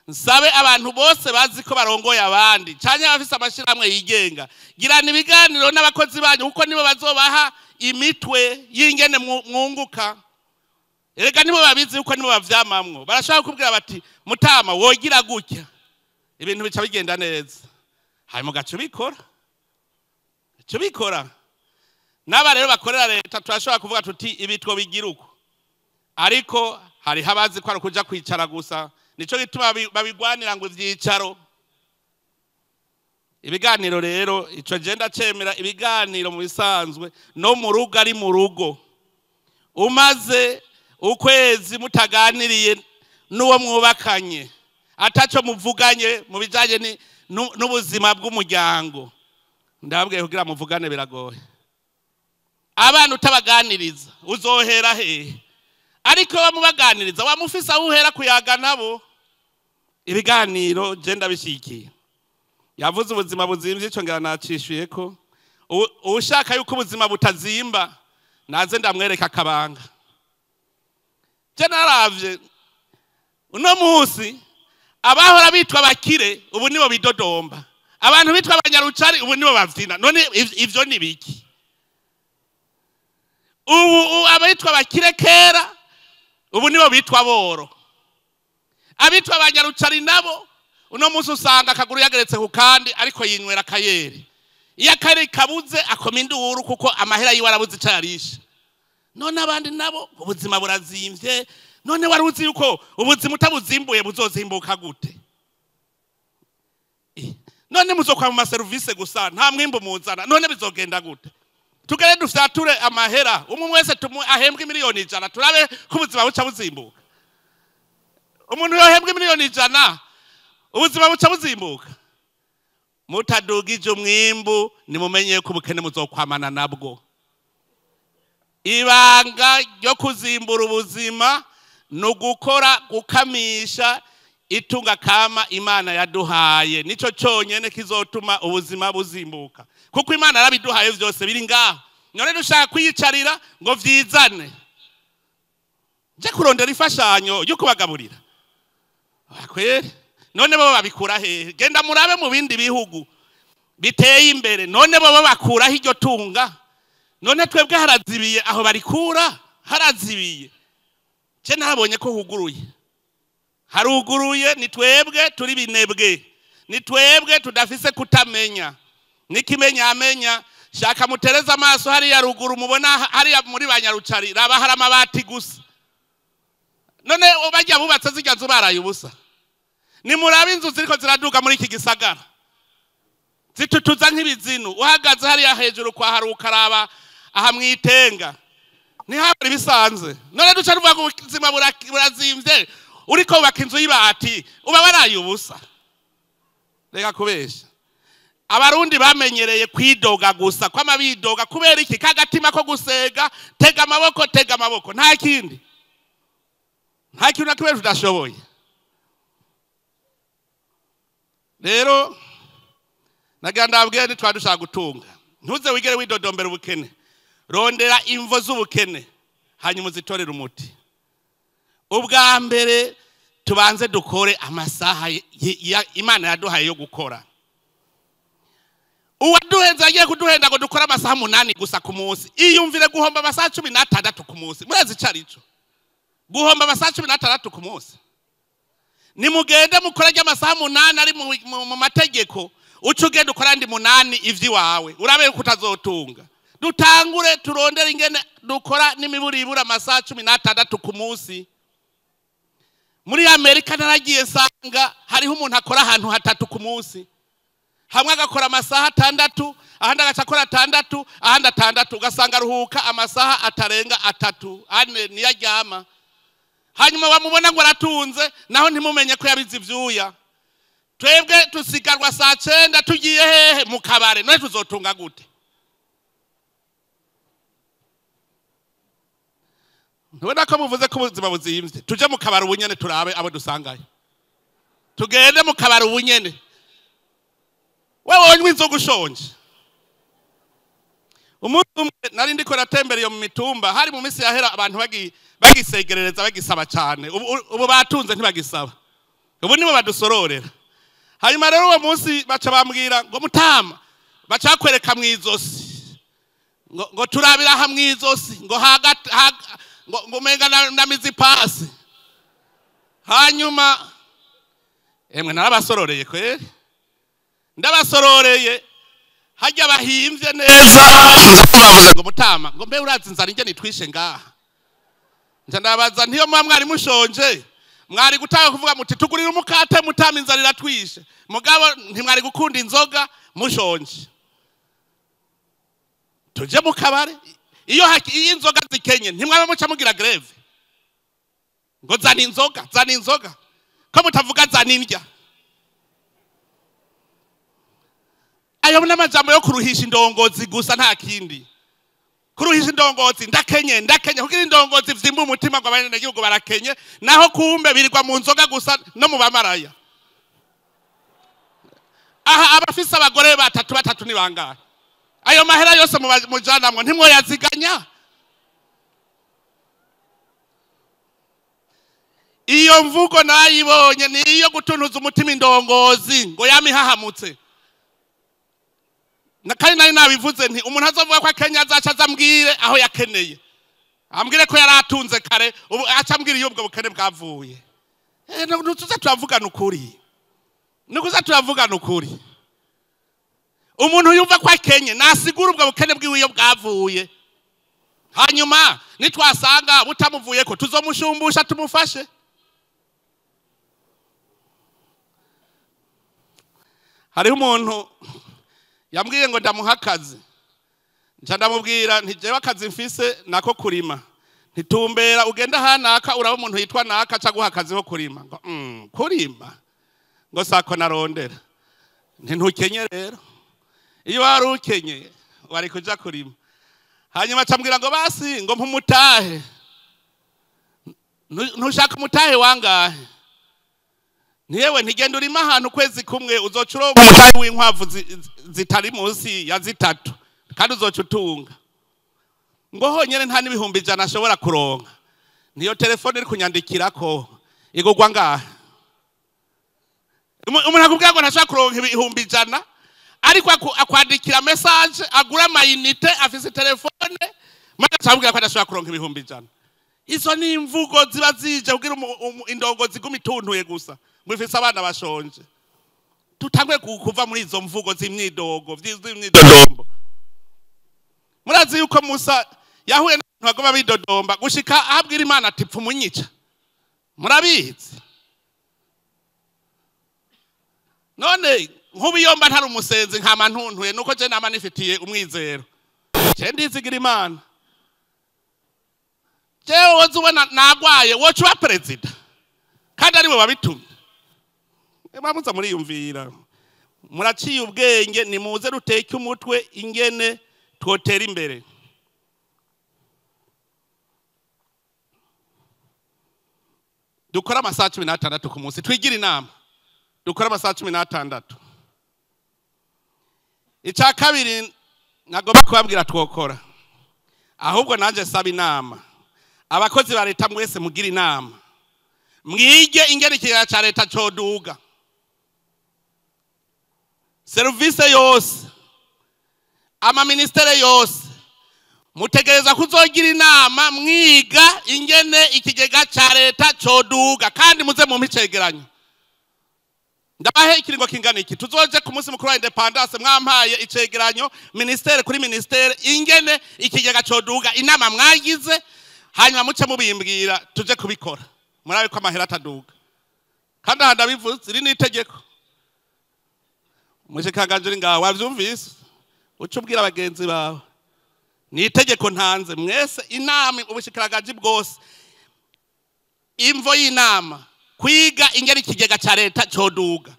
Nsabe abantu bose bazi ko barongoye abandi canke abafise amashirahamwe yigenga, girana ibiganiro n'abakozi banyu kuko nibo bazobaha imitwe y'ingene mwunguka. Erega nibo babizi kuko nibo bavyamamwo. Barashaka kubwira bati mutama wogira gutya, ibintu bica bigenda neza. Hanyuma gace bikora. Bikora. N'aba rero bakorera leta turashobora kuvuga tuti ibitwo bigira uko. Ariko hari habazi ko ari kuja kwicara gusa, nico gituma babigwanira ngo ivyicaro. Ibiganiro rero ico je ndacemera ibiganiro mu bisanzwe no mu rugo ari mu rugo. Umaze ukwezi mutaganiriye n'uwo mwubakanye, ataco muvuganye mu bijanye n'ubuzima bw'umuryango, ndababwiye kugira muvugane biragoye. Abana utabaganiriza uzohera hehe? Ariko bamubaganiriza wamufisa uhera kuyaga nabo. Ibiganiro je ndabishikiye. Yavuze ubuzima buzimvye, ico ngira nacishuye ko ushaka yuko ubuzima butazimba naze ndamwereka akabanga. Je naravye uno munsi abahora bitwa abakire ubu nibo bidodomba, abantu bitwa abanyarucari ubu nibo bavyina. None ivyo ni biki? Ubu abitwa abakire kera ubu nibo bitwa boro, abitwa abanyarucari nabo uno munsi usanga akaguru yageretse ku kandi ariko yinywera kayeri. Iyo akari kabuze akoma induru kuko amahera yiwe arabuze ico yarisha. None abandi nabo ubuzima burazimvye. None wari uzi yuko ubuzima utabuzimbuye buzozimbuka gute? None muzokwa mu maserivisi gusa nta mwimbo muzana, none bizogenda gute? Tugere dufyature amahera umwe wese ahembwe miliyoni 100 turabe ko ubuzima buca buzimbuka. Umuntu yohembwe miliyoni 100 ubuzima buca buzimbuka. Mutadugije umwimbu nimumenye ko ubukene muzokwamana nabwo. Ibanga ryo kuzimbura ubuzima no gukora gukamisha itunga kama Imana yaduhaye, nico cyonyene kizotuma ubuzima buzimbuka, kuko Imana yarabiduhaye vyose biri ngaho. None dushaka kwiyicarira ngo vyizane, nje kurondera ifashanyo yo kubagaburira kweri. None bo babikura hehe? Genda murabe mu bindi bihugu biteye imbere, none bo bakuraho iryo tunga. None twebwe harazibiye aho barikura, harazibiye. Je nabonye ko huguruye, haruguruye. Ni twebwe turi binebwe, ni twebwe tudafise kutamenya. Nikimenya amenya. Shaka mutereza amaso hariya ruguru mubona hariya muri banyarucari raba hari amabati gusa. None bajya bubatse zijya nzu baraye ubusa. Ni murabe inzu ziriko ziraduka muri iki gisagara zitutuza nk'ibizinu. Uhagaze hariya hejuru kwa harukaraba aha mwitenga ntihabura ibisanzwe. None duca ruvuga ngo ubuzima burazimvye, uriko wubaka inzu y'ibati uba waraye ubusa. Reka kubesha. Abarundi bamenyereye kwidoga gusa, kwama bidoga kubera iki? Kagatima ko gusega, tega amaboko, tega amaboko, nta kindi, nta kintu na kimwe tudashoboye. Rero Nagira ndababwire ntitwari dushaka gutunga. Ntuze wigere widodombera ubukene. Rondera imvo z'ubukene hanyuma uzitorere umuti. Ubwa mbere tubanze dukore amasaha Imana yaduhaye yo gukora. Uwaduhenze agiye kuduhenda ngo dukore amasaha 8 gusa ku munsi. Iyumvire guhomba amasaha 16 ku munsi. Murazi ico arico? Guhomba amasaha 16 ku munsi. Nimugende mukore amasaha 8 ari mu mategeko, uca ugenda ukora andi 8 ivyiwawe. Urabe yuko utazotunga. Dutangure turondere ingene dukora n'imiburibura amasaha 16 ku munsi. Muri Amerika naragiye nsanga hariho umuntu akora ahantu 3 ku munsi. Hamwe agakora amasaha 6, ahandi agaca akora 6, ahandi 6, ugasanga aruhuka amasaha atarenga 3, 4 niyo aryama. Hanyuma bamubona ngo aratunze, naho ntimumenye ko yabize ivyuya. Twebwe tusigarwa saa 9 tugiye hehe? Mu kabare. None tuzotunga gute? Ntubona ko muvuze ko ubuzima buzimvye? Tuje mu kabare ubunyene turabe abo dusangayo. Tugende mu kabare ubunyene. Wewe wonywa inzoga ushonje. Umunsi umwe nari ndiko natembera iyo mu mitumba, hari mu minsi yahera abantu bagisegerereza bagisaba cyane. Ubu batunze ntibagisaba. Ubu nibo badusororera. Hanyuma rero uwo munsi baca bambwira ngo mutama, baca kwereka mu izosi. Ngo turabira ha mu izosi, ngo hagati ngo umenga na mizi pasi. Hanyuma emwe narabasororeye kweri. Ndabasororeye hajya bahimvye neza, bavuze ngo mutama, ngo mbe urazi inzara inge nitwishe ngaha. Nca ndabaza ntiyo muba mwari mushonje, mwari gutanga kuvuga muti tugurira umukate mutama inzara iratwishe. Mugabo ntimwari gukunda inzoga mushonje. Tuje mu kabare, iyo inzoga zikenye ntimwaba muca mugira greve. Ngo zana inzoga, zana inzoga. Ko mutavuga zana indya. Ayo n'amajambo yo kuruhisha indongozi gusa nta kindi. Kuruhisha indongozi, ndakenye, ndakenye, kugira indongozi vyimba umutima ngo abanyagihugu barakenye, naho kumbe birirwa mu nzoga gusa no mu bamaraya. Aha abafise abagore batatu batatu ni bangahe? Ayo mahera yose mujanamwo ntimwoyaziganya. Iyo mvugo nayibonye ni iyo gutuntuza umutima indongozi ngo yamihahamutse. Na kandi nari nabivuze nti umuntu azovuga ko Kenya azaca azambwire aho yakeneye. Ambwire ko yaratunze kare, ubu aca ambwira iyo ubwo bukene bwavuye. Ntuza turavugana ukuri. Nikuza turavugana ukuri. Umuntu yumva ko akenye nasigura ubwo bukene bwiwe iyo bwavuye. Hanyuma nitwasanga butamuvuye ko tuzomushumbusha tumufashe. Hariho umuntu yambwiye ngo ndamuha akazi. Nca ndamubwira nti jewe akazi mfise nako kurima. Ntitumbera ugenda hanaka uraba umuntu yitwa naka aca guha akazi ko kurima. Ngo kurima ngo sako narondera. Nti ntukenye rero. Iyo wari ukenye wari kuja kurima. Hanyuma acambwira ngo basi ngo mpumutahe. Ntushaka umutahe wangahe? Niyewe ntigenda urima ahantu kwezi kumwe uzoca uronka umutahe w'inkwavu zitari munsi ya 3 kandi uzoca utunga. Ngo honyene nta n'ibihumbi 100 ashobora kuronka. Niyo telefone iri kunyandikirako igugwa ngahe? Umuntu akubwira ngo ntashobora kuronka ibihumbi 100 ariko akwandikira message agura amayinite afise telefone maze acabwira ko adashobora kuronka ibihumbi 100. Izo ni imvugo ziba zije kugira indongozi ziguma ituntuye gusa ngo ifise abana bashonje. Tutangwe kuva muri izo mvugo z'imyidogo, z'imyidodombo. Murazi yuko Musa yahuye n'abantu bagoma bidodomba gushika ahabwira Imana ati pfa umunyica. Murabizi. None nk'ubiyomba ntari umusenzi nkama ntuntuye nuko je nama nifitiye umwizero. Je ndizigira Imana. Jewe woza ubona nagwaye woca uba perezida kandi ariwe wabitumye. Mwamuza muriyumvira. Muraciye ubwenge, nimuze ruteke umutwe ingene twotera imbere. Dukora amasaha 16 ku munsi, twigira inama. Dukora amasaha 16. Icya kabiri nagomba kubabwira twokora, ahubwo nanjye saba inama abakozi ba leta mwese, mugira inama mwige ingene ikigega cya leta coduga. Serivisi yose, amaministere yose, mutegereza kuzogira inama mwiga ingene ikigega cya leta coduga, kandi muze mu icegeranyo. Ndabahe ikiringo kingana iki? Tuzoje ku munsi mukuru wa indépendance mwampaye icegeranyo, ministère kuri ministère, ingene ikigega coduga, inama mwagize, hanyuma muce mubimbwira tuje kubikora. Murabe ko amahera ataduga. Kandi aha ndabivuze, iri ni itegeko. Umushikanganje uri ngaho wavyumvise, uce ubwira abagenzi bawe. Ni itegeko ntanze mwese, inama ubushikiranganje bwose, imvo y'inama kwiga ingene ikigega ca leta coduga,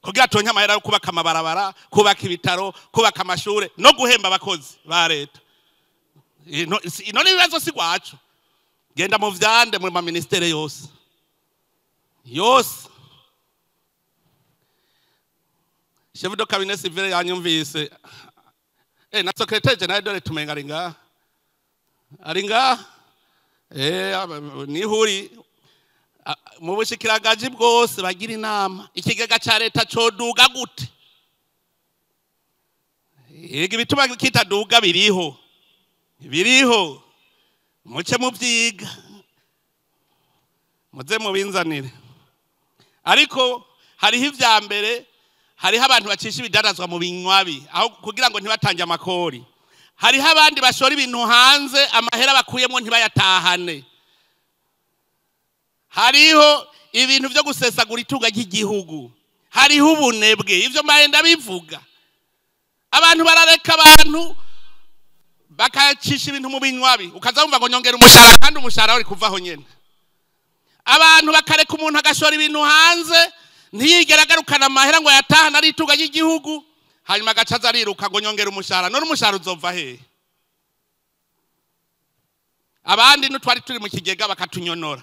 kugira turonke amahera yo kubaka amabarabara, kubaka ibitaro, kubaka amashure no guhemba abakozi ba leta. Ino n'ibibazo si gwacu. Genda mu vyande mu maministere yose yose. Chef de cabinet civil yanyumvise, na secrétaire général dore tumenga ari ngaha, ari ngaha, nihuri mu bushikiranganje bwose bagira inama ikigega ca leta coduga gute. Yega ibituma kitaduga biriho, biriho, muce muvyiga muze mubinzanire. Ariko hariho ivya mbere, hariho abantu bacisha ibidandazwa mu binywabi aho kugira ngo ntibatange amakori, hariho abandi bashora ibintu hanze amahera bakuyemo ntibayatahane, hariho ibintu vyo gusesagura itunga ry'igihugu, hariho ubunebwe. Ivyo mbaye ndabivuga, abantu barareka abantu bakacisha ibintu mu binywabi, ukaza wumva ngo nyongera umushahara kandi umushahara uri kuvaho nyene. Abantu bakareka umuntu agashora ibintu hanze ntiyigera agarukana amahera ngo yatahane ari itunga ry'igihugu, hanyuma agaca aza ariruka ngo nyongera umushahara. None umushahara uzova hehe? Abandi n'utwari turi mu kigega bakatunyonora.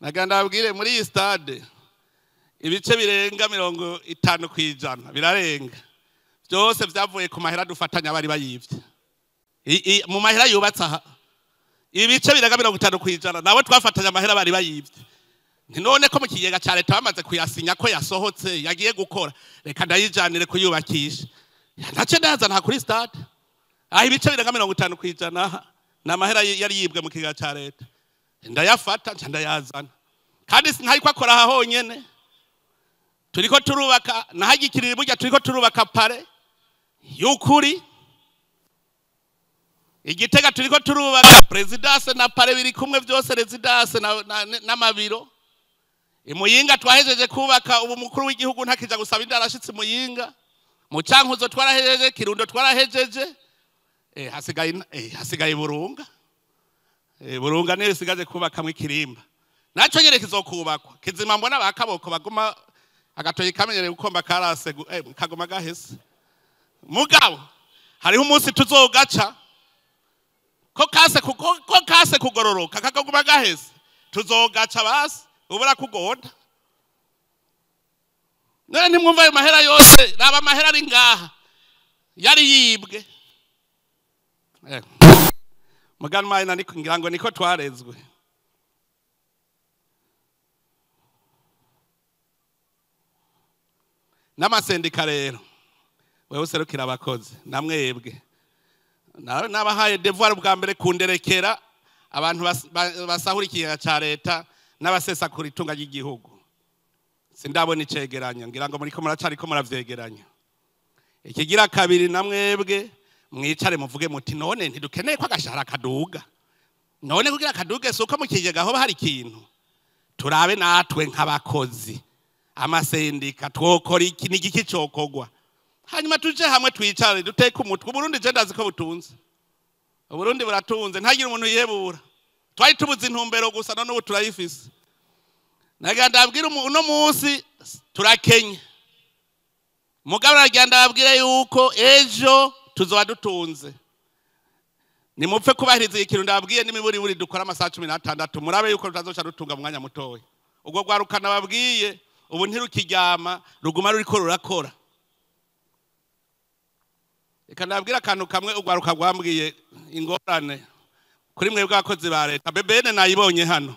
Nagira ndababwire, muri iyi stade ibice birenga 50% birarenga byose vyavuye ku mahera dufatanya bari bayivye. Mu mahera yubatse aha, ibice birenga 50% nabo twafatanya amahera bari bayivye. None ko mu kigega ca leta bamaze kuyasinya ko yasohotse yagiye gukora, reka ndayijanire kuyubakisha, nace ndazana kuri stade. Aho ibice birenga 50% ni amahera yari yibwe mu kigega ca leta, ndayafata nca ndayazana. Kandi ntariko akora aha honyene, turiko turubaka nahagikirira burya, turiko turubaka palais y'ukuri Igitega, turiko turubaka présidence na palais biri kumwe vyose, résidence n'amabiro. Imuyinga twahejeje kubaka, ubu mukuru w'igihugu ntakija gusaba indara ashitse Muyinga. Mu Cankuzo twarahejeje, Kirundo twarahejeje, hasigaye Burunga. Burunga niyo isigaje kubakamwo ikirimba, naco nyene kizokubakwa kizima. Mbona bakaboko baguma agatoyi kamenyereye gukomba karase kagoma gahese. Mugabo hariho umunsi tuzogaca ko kase ko kase kugororoka kakaguma gahese, tuzogaca basi ubura kugonda. None ntimwumva ayo mahera yose? Raba amahera ari ngaha yari yibwe. Muganwa na niko ngira ngo niko twarezwe. N'amasendika rero, wewe userukira abakozi namwebwe, nabahaye devoir bwa mbere kunderekera abantu basahura ikigega ca leta n'abasesakura itunga ry'igihugu. Sindabona icegeranyo, ngira ngo muriko muracariko muravyegeranya. Ikigira kabiri, namwebwe mwicare muvuge muti none ntidukeneye ko agashahara kaduga? None kugira kaduge si uko mu kigega hoba hari ikintu? Turabe natwe nk'abakozi, amasendika, twokora iki, n'igiki cokogwa, hanyuma tuje hamwe twicare duteke umutwe. Uburundi je ndazi ko butunze, Uburundi buratunze, ntagire umuntu yihebura. Twari tubuze intumbero gusa, none ubu turayifise. Nagira ndabwira uno munsi turakenye, mugabo nagira ndababwire yuko ejo tuzoba dutunze. Nimupfe kubahiriza ikintu ndababwiye n'imiburiburi dukora amasaha 16, murabe yuko tutazoca dutunga mu mwanya mutoya. Ubwo rwaruka nababwiye Ubu ntirukiryama, ruguma ruriko rurakora. Reka ndababwire akantu kamwe urwaruka rwambwiye ingorane kuri mwebwe abakozi ba leta. BBN nayibonye hano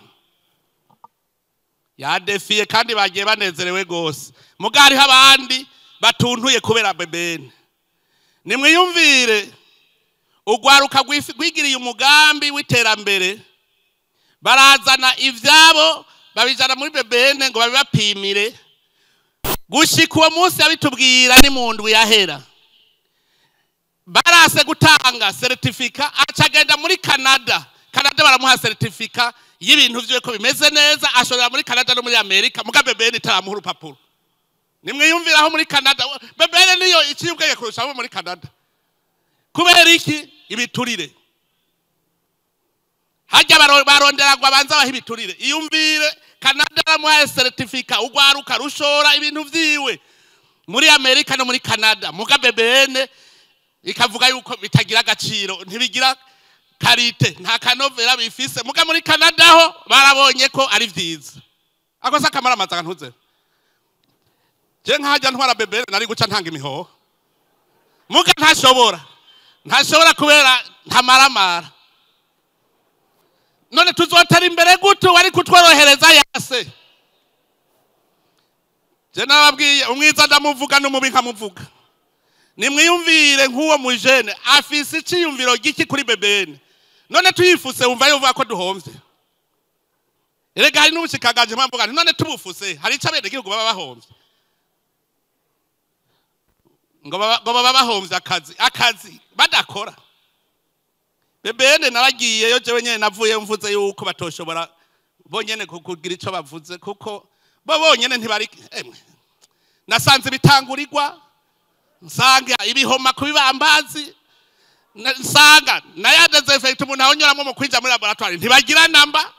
yadefiye kandi bagiye banezerewe gose, muga hariho abandi batuntuye kubera BBN. Nimwiyumvire urwaruka rwigiriye umugambi w'iterambere, barazana ivyabo babijana muri BBN ngo babibapimire. Gushika uwo munsi yabitubwira ni mu ndwi yahera, barase gutanga certificat, acagenda muri Canada. Canada baramuha certificat y'ibintu vyiwe ko bimeze neza, ashorera muri Canada no muri Amerika, muga BBN itaramuha urupapuro. Nimwiyumvira aho muri Canada BBN niyo iciye ubwenge kurusha abo muri Canada. Kubera iki? Ibiturire. Hajya barondera ngo abanza baha ibiturire. Iyumvire Canada baramuha certificat, ugwaruka rushora ibintu vyiwe muri Amerika no muri Canada, muga BBN ikavuga yuko bitagira agaciro, ntibigira qualité, nta kanovera bifise. Muga muri Canada ho barabonye ko ari vyiza. Ako se akamara amazi ntuze. Je nkajya ntwara BBN nari guca ntanga imihoho, muga ntashobora kubera ntamaramara. None tuzotera imbere gute wari kutworohereza yase? Je nababwiye umwiza ndamuvuga n'umubi nkamuvuga. Nimwiyumvire nk'uwo mujene afise iciyumviro giki kuri BBN. None tuyifuse wumva yuva ko duhomvye. Erega hari n'ubushikanganje mpamvuga none tubufuse hari ico abenegihugu baba bahomvye. Ngo baba bahomvye akazi badakora. BBN naragiyeyo jewe nyene navuye mvuze yuko batoshobora bonyene kugira ico bavuze, kuko bo bonyene ntibari emwe. Nasanze bitangurirwa, nsanga ibihoma kubibambazi, nsanga naya desinfect umuntu ahonyoramwo mu kwinjira muri laboratoire ntibagira namba.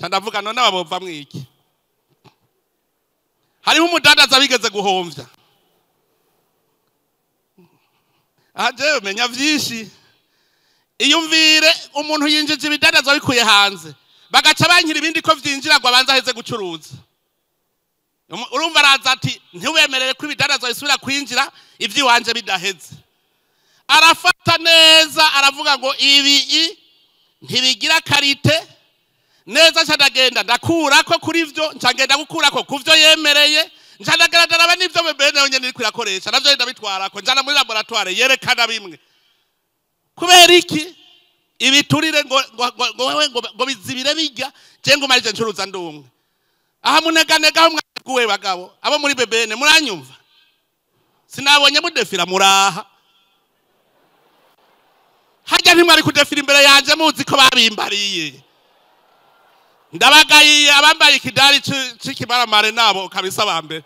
Ndavuga none ababova mwiki. Hariho umudandaza bigeze guhomvya. Aje menya vyinshi. Iyumvire umuntu yinjije ibidandaza bikuye hanze, bagaca bankira ibindi ko vyinjira ngo abanze aheze gucuruza. Urumva araza ati ntiwemerere ko ibidandaza bisubira kwinjira ivy'iwanje bidaheze. Arafata neza aravuga ngo ibi ntibigira qualité neza, nca ndagenda ndakurako kuri vyo, nca ngenda gukurako kuvyo yemereye, nca ndagaragara n'ivyo BBN yonyene iriko irakoresha navyo ndabitwarako, njana muri laboratoire yerekana bimwe. Kubera iki? Ibiturire ngo ngo wewe ngo bizibire bijya, je ngo marije ncuruza ndumwe. Aha muneganega aho mwaguwe bagabo abo muri BBN muranyumva. Sinabonye mudefira muraha. Hajya ntimwari kudefira imbere yanje muzi ko babimbariye. Ndabagayiye abambaye ikidari c'ikimaramare nabo kabisa bambe.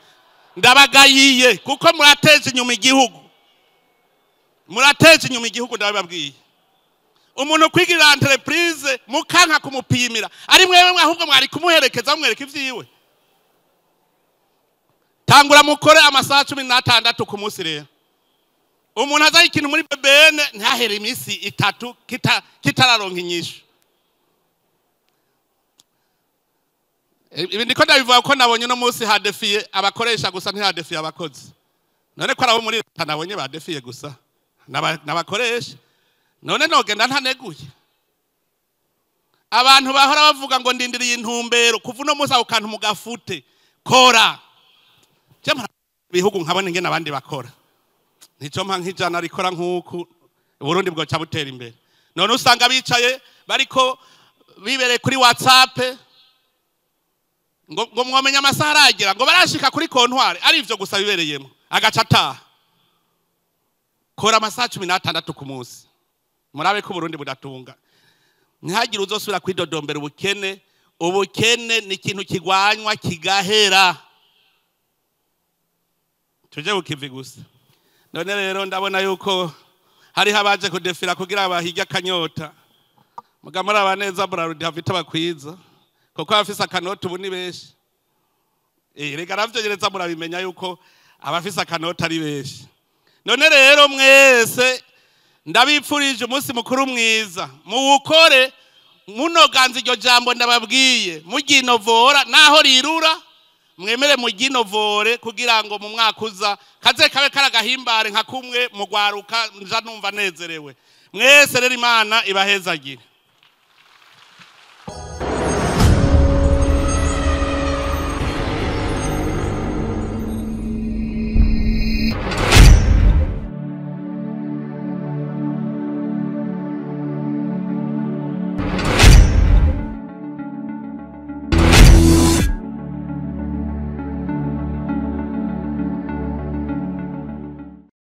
Ndabagayiye kuko murateje inyuma igihugu. Murateje inyuma igihugu ndababwiye. Umuntu kwigirira entreprise mukanka kumupimira, ari mwewe ahubwo mwari kumuherekeza mwereka ivyiwe. Tangura mukore amasaha 16 ku munsi rero. Umuntu azaye ikintu muri BBN ntahere imisi itatu kitararonka inyishu. Ibi ndiko ndabivuga ko nabonye no munsi hadefiye abakoresha gusa, ntihadefiye abakozi. None ko arabo muri leta nabonye badefiye gusa n'abakoresha. None nogenda ntaneguye. Abantu bahora bavuga ngo ndindiriye intumbero, kuva uno munsi ako kantu mugafute kora. Je bihugu nkabona ingene abandi bakora. Nico mpa nk'ijana rikora nkuku Burundi bwoca butera imbere. None usanga bicaye bariko bibereye kuri WhatsApp ngo mwomenya amasaha aragera ngo barashika kuri kontwari, ari ivyo gusa bibereyemo agaca ataha. Kora amasaha 16 ku munsi. Murabe ko Burundi budatunga. Ntihagire uzosubira kwidodombera ubukene. Ubukene ni ikintu kigwanywa kigahera. Tuje bukivi gusa. None rero ndabona yuko hariho abaje kudefira kugira bahirye akanyota. Muga muraba neza Brarudi hafite abakwiza, kuko abafise akanota ubu ni benshi. Rega navyo murabimenya yuko abafise akanota ari benshi. None rero mwese ndabipfurije umunsi mukuru mwiza, muwukore munoganza iryo jambo ndababwiye, muginovora naho rirura, Mwemere muginovore kugira ngo mu mwaka uza kaze kabe karagahimbare nka kumwe mugwaruka nja numva nezerewe. Mwese rero, Imana ibahezagire.